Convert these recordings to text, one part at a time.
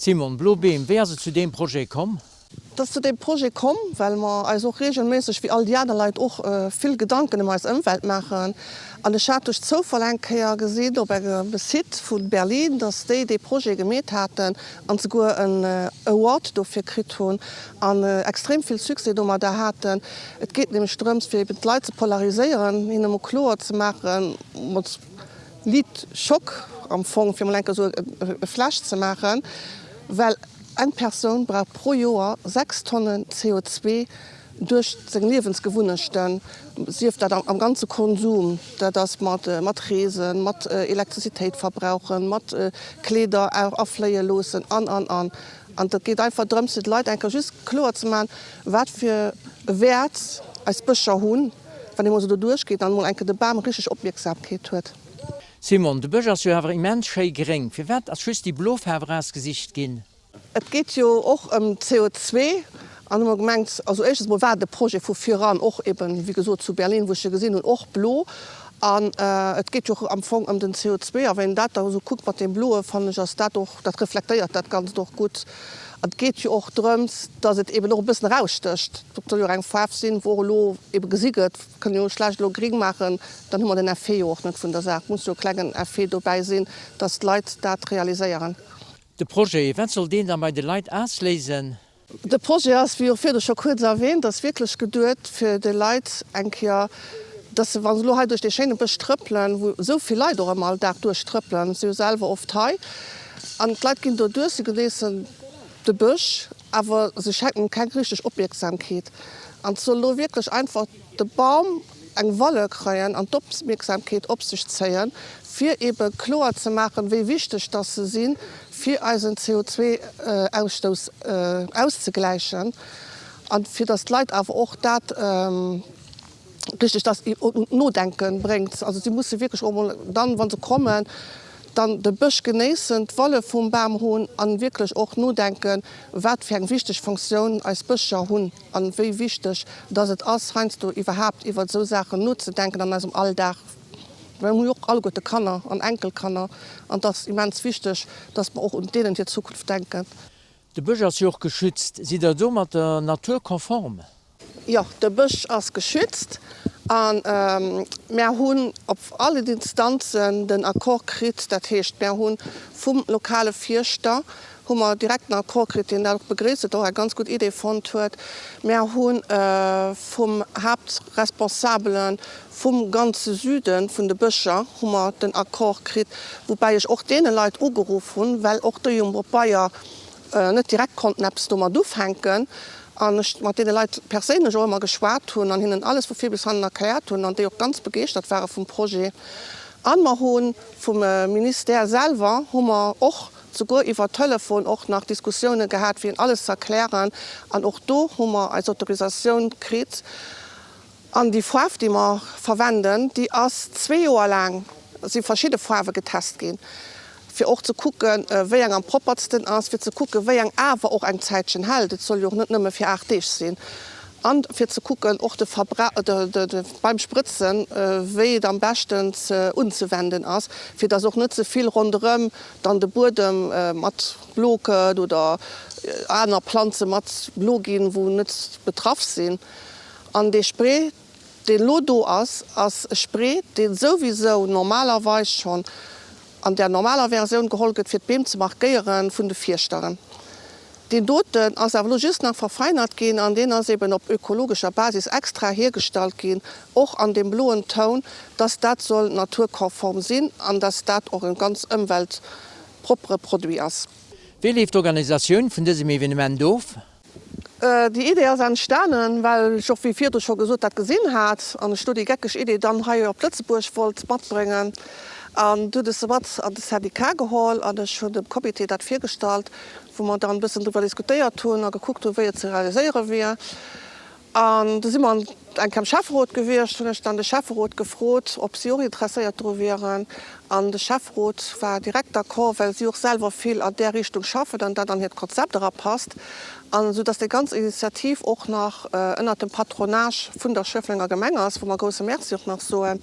Simon, Blo Beem, wéi ass et zu deem Projet komm? Et ass zu deem Projet komm, well mer eis och regelméisseg, wéi all déi aner Leit och, vill Gedanken ëm eis Ëmwelt maachen. An ech hat duerch Zoufall eng Kéier gesinn op engem Site vu Berlin, dass déi dee Projet gemeet haten an souguer en Award dofir kritt hunn an extrem vill Succès domadder haten. Et geet nämlech drëms, fir eben d'Leit ze polariséieren, hinnen emol kloer ze maachen, mat Liit Schock am Fong, fir emol eng Kéier esou e Flash ze maachen, well eng Persoun brauch pro Joer 6 Tonnen CO2 duerch seng Liewensgewunnechten, sief dat am ganze Konsum, dat ass mat Reesen, mat Elektrizitéit verbrauchen, mat Kleeder afléie loossen an, an, an. An et geet einfach drëms, fir de Leit eng Kéier just kloer ze maachen, wat fir e Wäert eis Bëscher hunn, wann ee mol esou doduerch geet an emol eng Kéier de Bam richteg Opmierksamkeet huet. Simon, de Bësch ass jo awer immens schéi gréng. Firwat ass just déi blo Faarf erausgesicht ginn? Et geet jo och ëm CO2 an hu mer gemengt, also éischtens mol war de Projet vu viran och eben, wéi gesot, zu Berlin, wou ech e gesinn hunn, och blo. An et geet jo och am Fong ëm den CO2. A wann een dat da esou kuckt mat deem Bloe, fannen ech, ass dat och, dat reflektéiert dat Ganzt och gutt. An et geet jo och drëms, datt et eben och e bëssen erausstécht. Et soll jo och eng Faarf sinn, wou och elo ebe gesi gëtt, kënne jo schlecht elo gring maachen, dann hu mer den Effet jo och net vun der Saach. Et muss jo e klengen Effet dobäi sinn, datt d'Leit dat realiséieren. De Projet, wat soll deen da bei de Leit ausléisen? De Projet ass, wéi och virdu scho kuerz erwähnt, ass wierklech geduet fir de Leit eng Kéier, dass se, wa se elo hei duerch dee schéine Bësch trëppelen, wou esou vill Leit och ëmmer all Dag duerchtrëppelen, ech si jo selwer oft hei, an d'Leit ginn do duerch, se genéissen de Bësch, awer se schenken em keng richteg Opmierksamkeet. An et soll elo wierklech einfach de Baum eng Valeur kréien an d'Opmierksamkeet op sech zéien, fir eebe kloer ze maachen, wéi wichteg dass se sinn, fir eisen CO2-Ausstouss auszegläichen an fir dass d'Leit awer och dat richteg dass un d'Nodenke bréngt. Also si musse wierklech och emol dann, wa se kommen, dann de Bësch genéissen, d'Valeur vum Bam hunn an wierklech och nodenken, wat fir eng wichteg Fonctioun eis Bëscher hunn. An wéi wichteg dass et ass, heiansdo iwwerhaapt iwwert esou Saachen nozedenken an eisem Alldag. Well mir hu jo och alleguerte Kanner an Enkelkanner an et ass immens wichteg, dass mer och un deenen hir Zukunft denken. De Bësch ass jo och geschützt. Sidd Der domat der Natur konform? Jo, de Bësch ass geschützt a mär hunn op allen Instanzen den Accord kritt. Dat heescht, mär hu vum lokale Fierschter hu mer direkt den Accord kritt, deen dat och begréisst huet, och eng ganz gutt Idee fonnt huet. Mär hu vum Haaptresponsabele vum ganze Süde vun de Bëscher hu mer den Accord kritt, woubäi ech och deene Leit ugeruff hunn, well och déi um Beier net direkt konnten eppes domat ufänken an ech mat deene Leit perséinlech och ëmmer geschwat hunn an hinnen alles vu vir bis hannen erkläert hunn an déi och ganz begeeschtert ware vum Projet. A mer hu vum Ministère selwer hu mer och Souguer iwwer Telefon och nach Diskussioune gehat fir hinnen alles ze erklären an och do hu mer eis Autorisatioun kritt. An déi Faarf déi mer verwenden, déi ass zwee Joer laang si verschidde Faarwe getest ginn, fir och ze kucken, wéi eng am proppertsten ass, fir ze kucken, wéi eng awer och eng Zäitchen hält, et soll jo och net nëmme fir 8 Deeg sinn, an fir ze kucken och de Verbra de beim Sprëtzen, wéi et am beschten ze unzewenden ass, fir dass och net ze vill ronderëm dann de Buedem mat blo gëtt oder aner Planze mat blo ginn, wou net betraff sinn. An dee Spray, deen elo do ass, ass e Spray, dee souwisou normalerweis schonn an där normaler Versioun geholl gëtt, fir d'Beem ze markéiere vun de Fierschteren. Deen doten ass awer elo just nach verfeinert ginn an deen ass eben op ökologescher Basis extra hiergestallt ginn, och an deem bloen Toun, dass dat soll naturkonform sinn an dass dat och e ganz ëmweltproppere Produit ass. Wéi leeft d'Organisatioun vun dësem Evenement of? Déi Idee ass entstanen, well ech och, wéi virdu scho gesot, dat gesinn hat an ech do déi geckeg Idee dann hei op Lëtzebuerg wollt matbréngen. An du hunn ech se mat an de Syndicat geholl an ech hunn dem Comité dat virgestallt, wou mer dann e bëssen driwwer diskutéiert hunn a gekuckt hunn, wéi et ze realiséiere wier. An du si mer eng Kéier am Schäfferot gewiescht, hunn ech dann de Schäfferot gefrot, ob si och interesséiert dru wieren. An de Schäfferot war direkt d'accord, well si och selwer vill an där Richtung schaffen an dat an hiert Konzept erapasst. An esou dass déi ganz Initiativ och nach ënnert dem Patronage vun der Schëfflenger Gemeng ass, wou mer e grouse Merci och nach soen.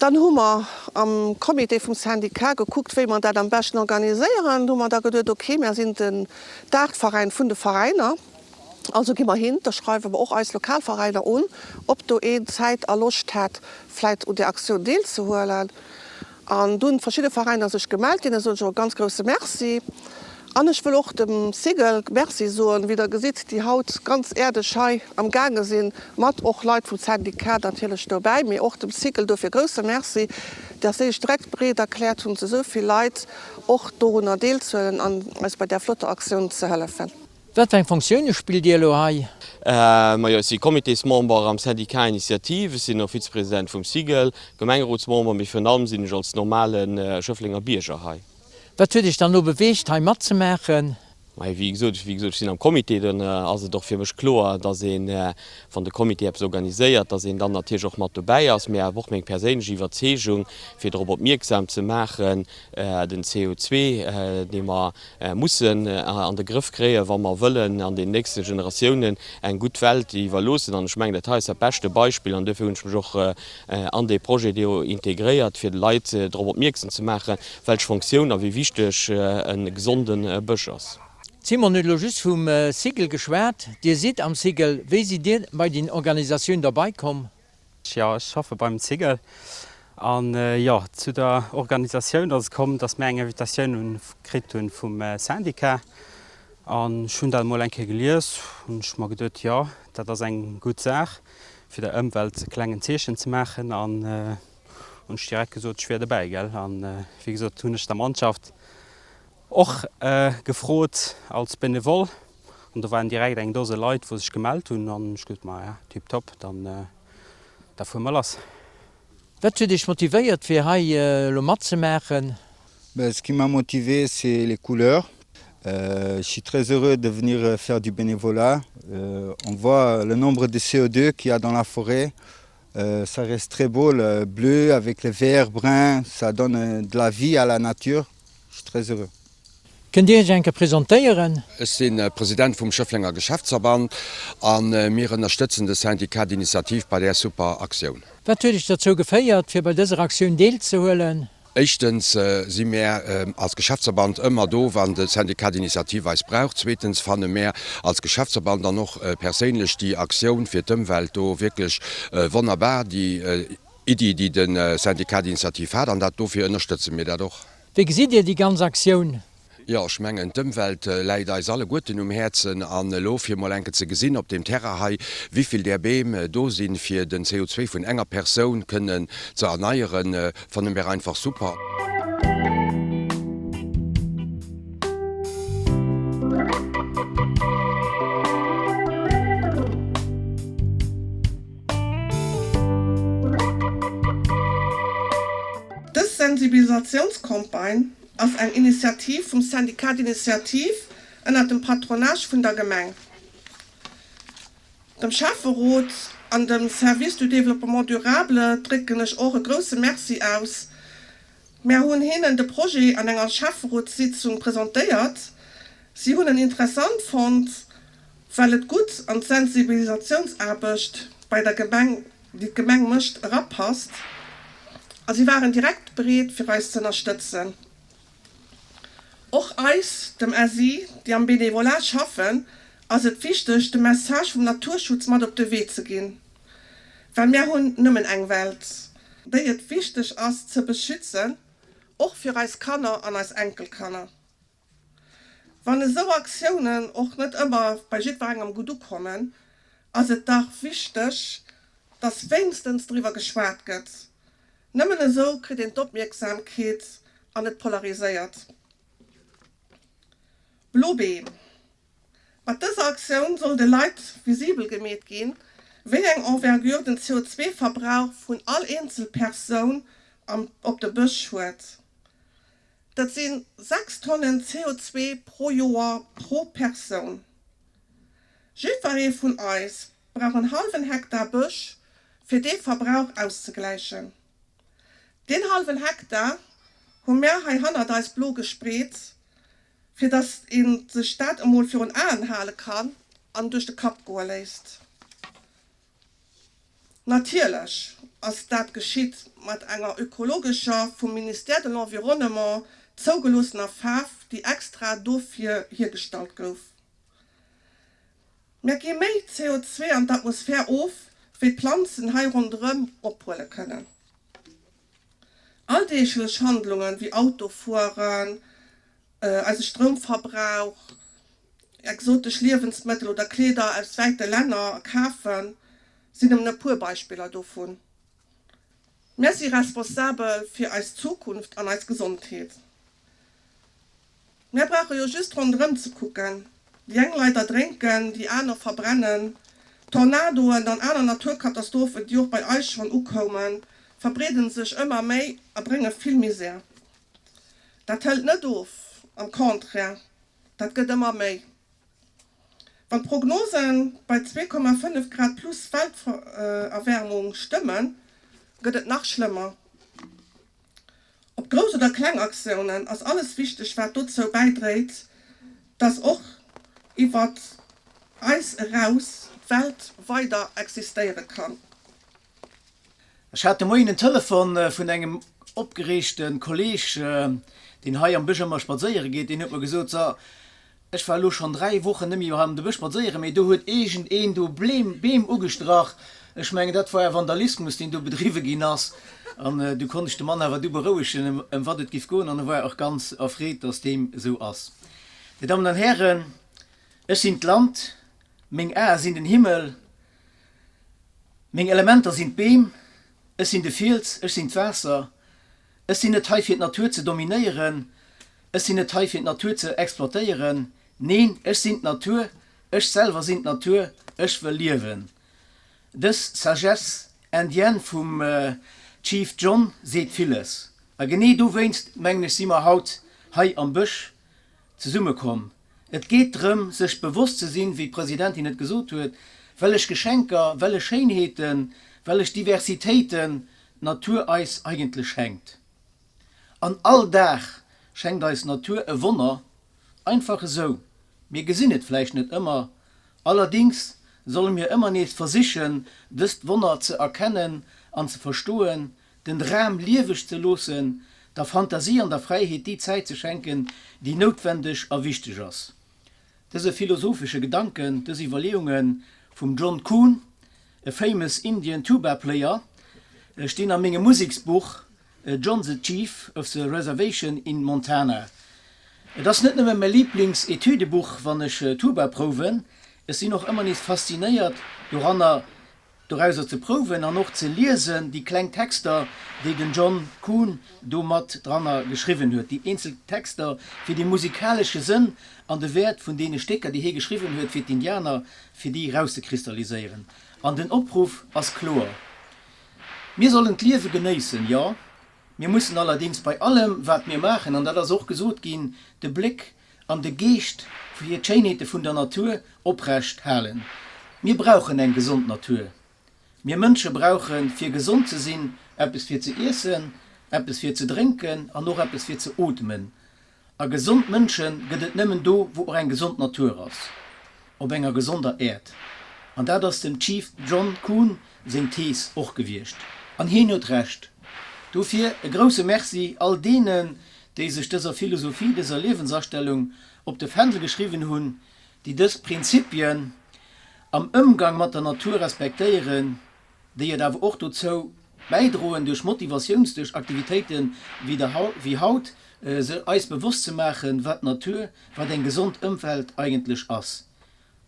Dann hu mer am Comité vum Syndicat gekuckt, wéi mer dat am beschten organiséieren. Do hu mer da geduet, ok, mär sinn den Daachveräin vun de Veräiner, also gi mer hin, da schreiwe mer och eis lokal Veräiner un, ob do een Zäit a Loscht hätt, vläit un där Aktioun deelzehuelen. An do hunn verschidde Veräiner sech gemellt, deene soen ech och e ganz grousse Merci. An ech wëll och dem Cigl Merci soen, wéi Der gesitt, déi haut ganz äerdeg hei am gaange sinn, mat och Leit vum Syndicat natierlech dobäi, mee och dem Cigl dofir grousse Merci, dass déi sech direkt bereet erkläert hunn, zu esou vill Leit och dorunner deelzehuelen an eis bei där flotter Aktioun ze hëllefen. Wat fir eng Fonctioune spillt Dir elo hei? Majo, ech si Comitésmember am Syndicat Initiative, ech sinn och Vizepresident vum Cigl, Gemengerotsmember, mee virun allem sinn ech als normale Schëfflenger Bierger hei. Wat huet Iech dann elo beweegt hei matzemaachen? Majo, wéi gesot, wéi gesot, ech sinn am Comité, dann ass et och fir mech kloer, dass een, wann de Comité eppes organiséiert, dass een dann natierlech och mat dobäi ass. Mee awer och meng perséinlech Iwwerzeegung, fir drop opmierksam ze maachen, den CO2, dee mer mussen an de Grëff kréien, wa mer wëllen an den nächste Generatiounen eng gutt Welt iwwerloossen. An ech mengen, dat hei ass dat beschte Beispill. An duerfir hunn ech mech och an dee Projet do integréiert, fir de Leit drop opmierksam ze maachen, welch Fonctioun a wéi wichteg e gesonde Bësch ass. D'Simone huet elo just vum Cigl geschwat. Dir sidd am Cigl. Wéi sidd Dir bei déi Organisatioun derbei komm? Jo, ech schaffe beim Cigl. An jo, zu der Organisatioun ass et komm, dass mir eng Invitatioun kritt hunn vum Syndicat. An ech hunn dat emol eng Kéier gelies, hunn ech mer geduet, jo, dat ass eng gutt Saach, fir der Ëmwelt e klengen Zeechen ze maachen. An hunn ech direkt gesot, ech wier dobäi, gell. An wéi gesot, hunn ech der Mannschaft Och gefrot als Benevole, an do waren direkt eng Dose Leit wou sech gemellt hunn, an ech gesot, maja tiptop, dann da fuere mer lass. Wat huet Iech motivéiert fir hei elo matzemaachen? Ben, ce qui m'a motivé c'est les couleurs, je suis très heureux de venir faire du bénévolat, on voit le nombre de CO2 qu'il y a dans la forêt, ça reste très beau le bleu avec le vert brun, ça donne de la vie à la nature, je suis très heureux. Kënnt Dir Iech eng Kéier presentéieren? Ech si President vum Schëfflenger Geschäftsverband a mir ënnerstëtzen de Syndicat d'Initiative bei där super Aktioun. Wat huet Iech derzou geféiert, fir bei dëser Aktioun deelzehuelen? Éischtens si mär als Geschäftsverband ëmmer do, wann de Syndicat d'Initiative eis brauch. Zweetens fanne mär als Geschäftsverband an och perséinlech déi Aktioun fir d'Ëmwelt do wierklech wonnerbar, déi Iddi, déi de Syndicat d'Initiative hat, an dat dofir ënnerstëtze mir dat och. Wéi gesitt Dir déi ganz Aktioun? Jo, ech mengen, d'Ëmwelt läit eis alleguerten um Häerzen. An elo, fir emol enke ze gesinn op deem Terrain hei, wivill där Beem do sinn, fir den CO2 vun enger Persoun kënnen ze erneieren, fanne mir einfach super. Dës Sensibilisatiounscampagne ass eng Initiativ vum Syndicat d'Initiative ënnert dem Patronage vun der Gemeng, dem Schäfferot an dem Service du Développement durable drécken ech och e grousse Merci aus. Mär hunn hinnen de Projet an enger Schäfferotssitzung presentéiert. Si hunn en interessant fonnt, well et gutt an d'Sensibilisatiounsaarbecht bei der Gemeng déi d'Gemeng mécht, erapasst a si waren direkt bereet fir eis ze ënnerstëtzen. Och eis, dem SI, déi am Bénévolat schaffen, ass et wichteg de Message vum Naturschutz mat op de Wee ze ginn, well mär hunn nëmmen eng Welt, déi et wichteg ass ze beschützen, och fir eis Kanner an eis Enkelkanner. Wann esou Aktiounen och net ëmmer bei jiddwerengem gutt ukommen, ass et dach wichteg, dass wéinstens driwwer geschwat gëtt. Nëmmen esou kritt een d'Opmierksamkeet an net polariséiert. Blo Beem. Mat dëser Aktioun soll de Leit visibel gemeet ginn, wéi eng Envergure den CO2-Verbrauch vun all eenzel Persoun op de Bësch huet. Dat si 6 Tonnen CO2 pro Joer pro Persoun. Jiddweree vun eis brauch en hallwen Hektar Bësch, fir dee Verbrauch auszegläichen. Deen hallwen Hektar hu mär hei hannert eis blo gespreet, fir datt ee sech dat emol virun Aen hale kann an duerch de Kapp goe léisst. Natierlech. ass dat geschitt mat enger ökologescher, vum Ministère de l'Environnement zougeloossener Faarf, déi extra dofir hiergestallt gouf. Mir gi méi CO2 an d'Atmosphär of, wéi d'Planzen hei ronderëm ophuele kënnen. Alldeeglech Handlungen, wéi Autofueren, eise Stroumverbrauch, exotesch Liewensmëttel oder Kleeder aus wäite Länner kafen, sinn nëmmen e puer Beispiller dovun. Mir si responsabel fir eis Zukunft an eis Gesondheet. Mir brauche jo just ronderëm ze kucken, déi eng Leit erdrénken, déi aner verbrennen. Tornadoen an aner Naturkatastrophen, déi och bei eis schonn ukoumen, verbreeden sech ëmmer méi a brénge vill Misär. Dat hëlt net of, am Contraire, dat gëtt ëmmer méi. Wann d'Prognose bei 2,5 Grad plus Welterwärmung stëmmen, gëtt et nach schlëmmer. Ob grouss oder kleng Aktiounen, ass alles wichteg wat dozou bäidréit, dass och iwwert eis eraus d'Welt weider existéiere kann. Ech hat de Moien en Telefon vun engem opgereegte Kolleeg, deen hei am Bësch ëmmer spadséiere geet. Deen huet mer gesot, So, ech war elo schonn 3 Wochen net méi hei an de Bësch spadséieren, mee do huet iergend een do Beem ugestrach. Ech mengen, dat war Vandalismus, deen do bedriwwe ginn ass. An du konnt ech de Mann awer du berouegen, ëm wat et giff goen, an e war och ganz erfreet, datt deem esou ass. Dir Dammen an Hären, ech sinn d'Land, meng Ae sinn den Himmel, Meng Elementer sinn d'Beem, ech sinn de Fiels, ech sinn d'Waasser. Ech sinn net hei fir d'Natur ze dominéieren, ech sinn net hei fir d'Natur ze exploitéieren. Neen, ech sinn d'Natur, ech selwer sinn d'Natur, ech wëll liewen. Dës Sagesse indienne vum Chief John seet villes. A genee dowéinst, mengen ech, si mer haut hei am Bësch Zesummekomm. Et geet drëm, sech bewosst ze sinn, wéi d'Presidentin et gesot huet, wellech Geschenker, wellech Schéinheeten, wellech Diversitéiten d'Natur eis eigentlech schenkt. An all Dag schenkt eis d'Natur e Wonner, einfach esou. Mir gesinn et vläicht net ëmmer, allerdings solle mir ëmmer nees versichen, dëst Wonner ze erkennen an ze verstoen, den Dram lieweg ze loossen, der Fantasie an der Fräiheet déi Zäit ze schenken, déi noutwendeg a wichteg ass. Dëse philosophesche Gedanken, dës Iwwerleeunge vum John Kuhn, a famous Indian tuba player, stinn a mengem Museksbuch John the Chief of the Reservation in Montana. Et ass net nëmme mäi Liiblings-Etüdebuch, wann ech Tuba prouwen, ech sinn och ëmmer nees faszinéiert doranner, Dorauser ze prouwen an och ze liesen, déi kleng Texter, déi den John Kuhn do mat dranner geschriwwen huet, déi eenzel Texter, fir de musikalesche Sënn an de Wäert vun deene Stécker, déi hie geschriwwen huet fir d'Indianer, fir déi erauszekristalliséieren. An den Opruff ass kloer, Mir sollen d'Liewe genéissen, jo, mir mussen allerdéngs bei allem, wat mir maachen, an dat ass och gesot ginn, de Bléck an de Geescht fir d'Schéinheete vun der Natur oprecht halen. Mir brauchen eng gesond Natur. Mir Mënsche brauche fir gesond ze sinn eppes fir ze iessen, eppes fir ze drénken an och eppes fir ze ootmen. A gesond Mënsche gëtt et nëmmen do wou och eng gesond Natur ass, op enger gesonder Äerd. An dat ass dem Chief John Kuhn seng Thees och gewiescht. An hien huet Recht. Dofir e grousse Merci all deenen, déi sech dëser Philosophie, dëser Liewensastellung op de Fändel geschriwwen hunn, déi dës Prinzipien am Ëmgang mat der Natur respektéieren, déi et awer och dozou bäidroen, duerch Motivatiouns-, duerch Aktivitéite wéi haut, se eis bewosst ze maachen, wat d'Natur, wat eng gesond Ëmwelt eigentlech ass.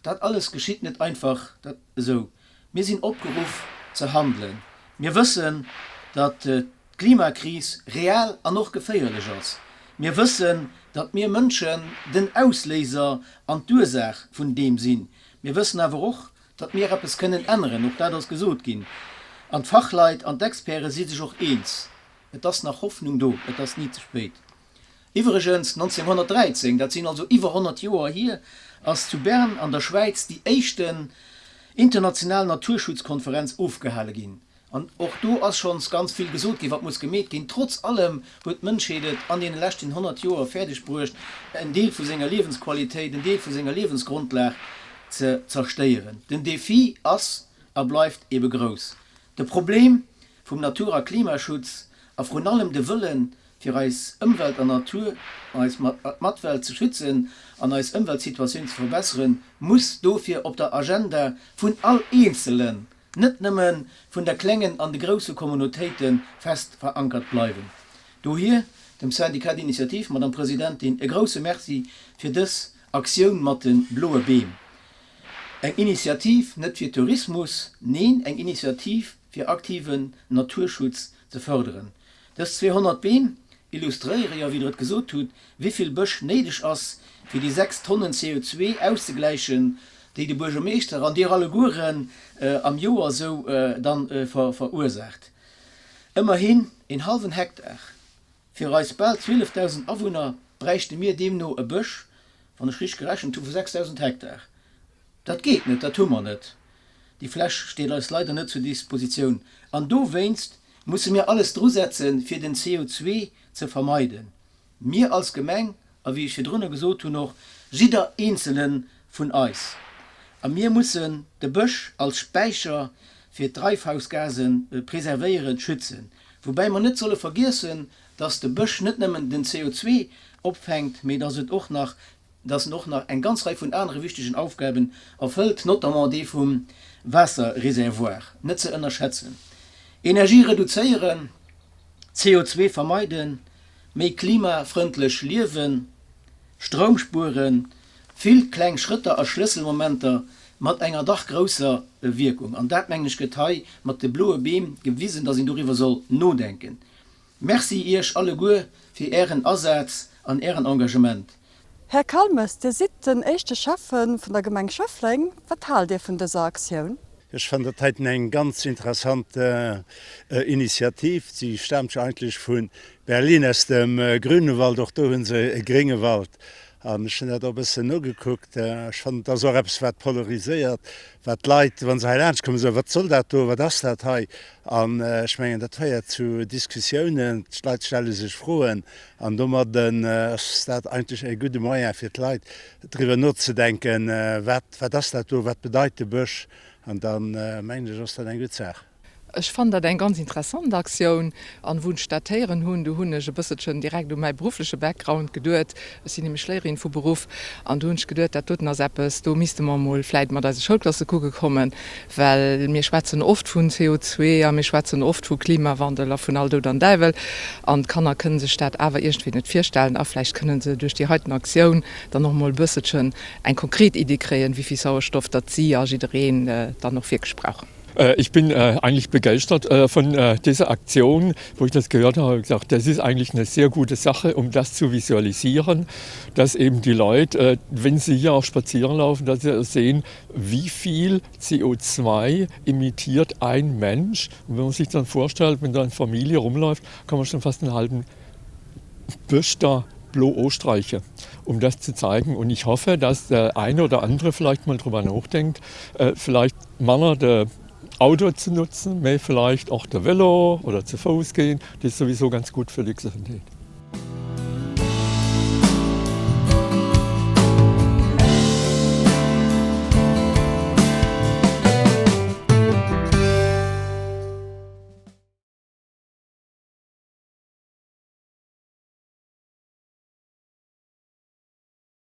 Dat alles geschitt net einfach esou. Mir sinn opgeruff ze handelen. Mir wëssen, datt d'Klimakris real an och geféierlech ass. Mir wëssen, datt mir Mënschen den Ausléiser an d'Ursaach vun deem sinn. Mir wëssen awer och, datt mir eppes kënnen änneren. Och dat ass gesot ginn. An d'Fachleit an d'Experte si sech och eens, Et ass nach Hoffnung do, et ass ni ze spéit. Iwwregens, 1913, dat sinn also iwwer 100 Joer hier, ass zu Bern an der Schwäiz déi éischten international Naturschutzkonferenz ofgehale ginn. An och do ass schonns ganz vill gesot ginn, wat muss gemeet ginn. Trotz allem huet d'Mënschheet et an deene leschten 100 Joer fäerdeg bruecht, en Deel vu senger Liewensqualitéit, en Deel vu senger Liewensgrondlag ze zerstéieren. Den Defi ass a bleift ebe grouss. De Problem. vum Natur a Klimaschutz a vrun allem de Wëllen, fir eis Ëmwelt an Natur, eis Matwelt ze schützen an eis Ëmweltsituatioun ze verbesseren, muss dofir op der Agenda vun all Eenzelen, net nëmme vun der klengen an de grousse Communautéite fest verankert bleiwen. Dohier dem Syndicat d'initiative, Madame Presidentin, e grousse Merci fir dës Aktioun mat de bloe Beem. Eng Initiativ net fir Tourismus, neen, eng Initiativ fir aktiven Naturschutz ze fërderen. Dës 200 Beem illustréiere jo, wéi Der et gesot hutt, wivill Bësch néideg ass, fir déi 6 Tonnen CO2 auszegläichen, déi de Buergermeeschter an Dir allegueren am Joer esou dann verursaacht. Ëmmerhin een hallwen Hektar. Fir eis bal 12.000 Awunner bräichte mir deemno e Bësch, wann ech richteg gerechent hu, vu 6.000 Hektar. Dat geet net, dat hu mer net. Déi Fläch steet eis leider net zur Dispositioun. An dowéinst musse mir alles drusetzen, fir den CO2 ze vermeiden. Mir als Gemeng a wéi ech virdrunner gesot hunn, och jidder eenzele vun eis. A mir mussen de Bësch als Späicher fir d'Dreifhausgase preservéieren, schützen. Woubäi mer net solle vergiessen, dass de Bësch net nëmmen den CO2 opfänkt, mee dass et och nach, dass en och nach eng ganz Rei vun anere wichtegen Aufgaben erfëllt, notamment dee vum Waasserreservoir, net ze ënnerschätzen. Energie reduzéieren, CO2 vermeiden, méi klimafrëndlech liewen, Stroum spueren, vill kleng Schrëtter a Schlësselmomenter mat enger dach grousser Wierkung. An dat, mengen ech, gëtt hei mat de bloe Beem gewisen, dass een doriwwer soll nodenken. Merci Iech alleguer fir Ären Asaz an Ären Engagement. Här Calmes, Dir sidd den éischte Schäffe vun der Gemeng Schëffleng. Wat haalt Dir vun dëser Aktioun? Ech fannen dat heiten eng ganz interessant Initiativ. Si staamt jo eigentlech vu Berlin aus dem Grünewald. Och do hu se e grénge Wald. An ech hunn dat och e bëssen nogekuckt. Ech fannen, et ass och eppes, wat polariséiert, wat d'Leit, wa se hei laanscht kommen, soen, Wat soll dat do? Wat ass dat hei? An ech mengen, dat féiert zu Diskussiounen, d'Leit stelle sech Froen. An domadden ass dat eigentlech e gudde Moyen fir d'Leit, driwwer nozedenken, Wat, wat ass dat do? Wat bedeit de Bësch? An da mengen ech, ass dat eng gutt Saach. Ech fannen dat eng ganz interessant Aktioun. An wou ech dat héieren hunn, do hunn ech e bësselchen direkt u mäi beruffleche Background geduet. Ech sinn nämlech Léierin vu Beruff. An do hunn ech geduet, dat doten ass eppes, do misste mer emol vläit mat eise Schoulklasse kucke kommen, well mir schwätzen oft vun CO2 a mir schwätzen oft vu Klimawandel a vun all Doud an Däiwel. An d'Kanner kënnen sech dat awer iergendwéi net virstellen. A vläicht kënnen se duerch déi heiten Aktioun dann och emol e bësselchen eng konkret Iddi kréien, wéi vill Sauerstoff datt si a jiddereen dann och wierklech brauch. Ich bin eigentlich begeistert von dieser Aktion, wo ich das gehört habe, habe ich gesagt, das ist eigentlich eine sehr gute Sache, um das zu visualisieren, dass eben die Leute, wenn sie hier auch spazieren laufen, dass sie sehen, wie viel CO2 imitiert ein Mensch. Und wenn man sich dann vorstellt, wenn da eine Familie rumläuft, kann man schon fast einen halben Bösch da blo streiche, um das zu zeigen. Und ich hoffe, dass der eine oder andere vielleicht mal drüber nachdenkt, vielleicht manner de Auto zu nutzen, méi vielleicht och de Vélo oder zu Fouss gehen, dat ist sowieso ganz gut für die Gesundheit.